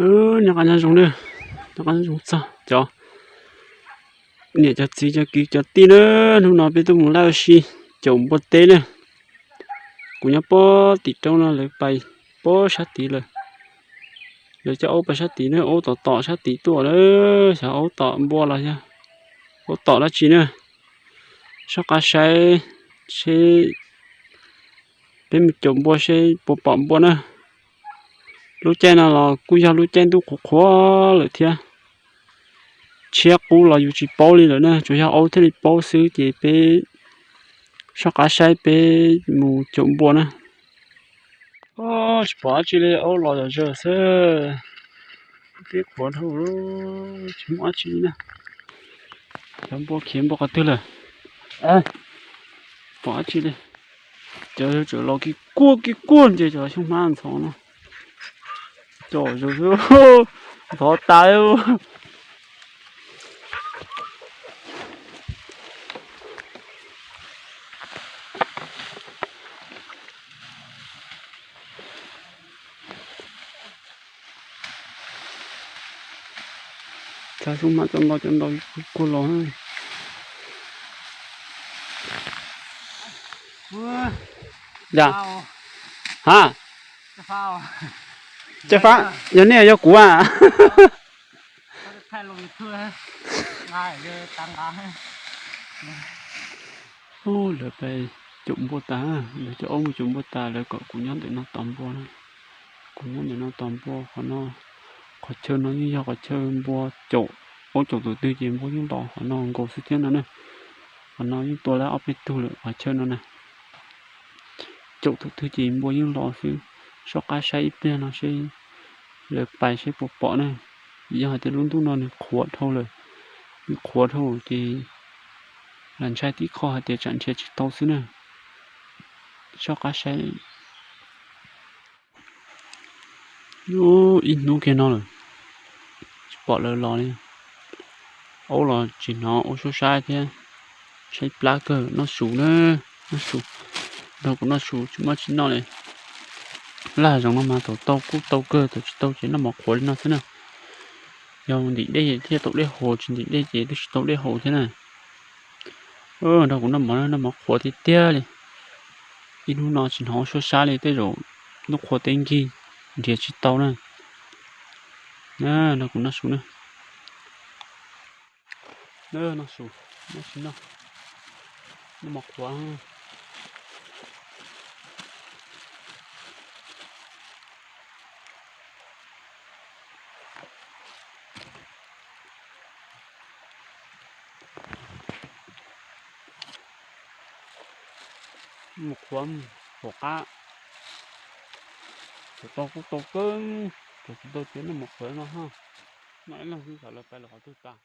Nyob qab nyob zoo na, nyob qab nyob zoo txog cov niam cov txiv cov kwv cov tij na, hnub no peb tuaj mus laj ua si caum npua teb na. Kuv nyob pob tim roob no, lawv pais pob sab tid lawm. Lawv coj aub pais sab tid na, aub tom tom sab tid tuaj na, xyov aub tom npua los yog aub tom dab tsi na. Soj qab saib seb peb mus caum npua seb puas pom npua na. Lub caij no los kuj yog lub caij ntuj qhuav qhuav lawm thiab. Tshiab qub los yus tsis paub li lawm na, tsuas yog aub thiaj li paub xwb ces peb soj qab saib peb mus caum npua na. Tsis pom dab tsi li, aub los zom zaws xwb. Teb qhuav dhau, tsis muaj dab tsi li na. Cov npua khiav npua qhov twg lawm? Pom dab tsi li. Cov tseem los kiv kuaj kiv kuaj nce cov xyoob hmab ntxhov no. Cov zom zaws ntxhov tas. Txav xyoob hmab cov ntau cov ntau kuj los. Ya. Ha. Caj Fab, yog nej yog kuv a. Lawv pais caum npua tas, lawv cov aub mus caum npua tas, lawv kom kuv nyob ntawm no tos npua na. Kuv nyob ntawm no tos npua qhov no. Qhov chaw no yeej yog qhov chaw npua caum, aub caum tus twg ces npua yeej los qhov no nkaus xwb thiab no na. Qhov no yeej tua lawm ob peb tug lawm qhov chaw no na. Caum tus twg ces npua yeej los xwb. Soj qab saib ib pliag no seb lawv pais seb puas pom na. Vim yog hais tias lub ntuj no nws qhuav dhau lawm, nws qhuav dhau ces lam ntshai tib qho hais tias tsam nrhiav tsis tau xwb na. Soj qab saib. Ib hnub kiag no lawm, tsis pom lawv los li. Aub los tsis hnov, aub suab sab thiab. Saib plab kawg, noj su na, noj su. Nrog kuv noj su, tsis muaj tsis noj li. Laj zoov no mas thaum tau kuj tau kawg, thaum tsis tau ces noj mov qhuav li no xwb na. Yog ntim dej thiaj tau dej haus, tsis ntim dej ces twb tsis tau dej haus thiab na. Nrog kuv noj mov, noj mov qhuav tiag tiag li. Ib hnub no tsis hnov suab sab li, tej zaum hnub qhua teb nkig nrhiav tsis tau na. Nrog kuv noj su na. Noj su, noj su, noj mov qhuav. Mus qhuav tom qab. Thaum tau kuj tau kawg, thaum tsis tau ces noj mov qhuav no ha. Noj ib leeg xwb, xyov lawv pais lawm qhov twg tas.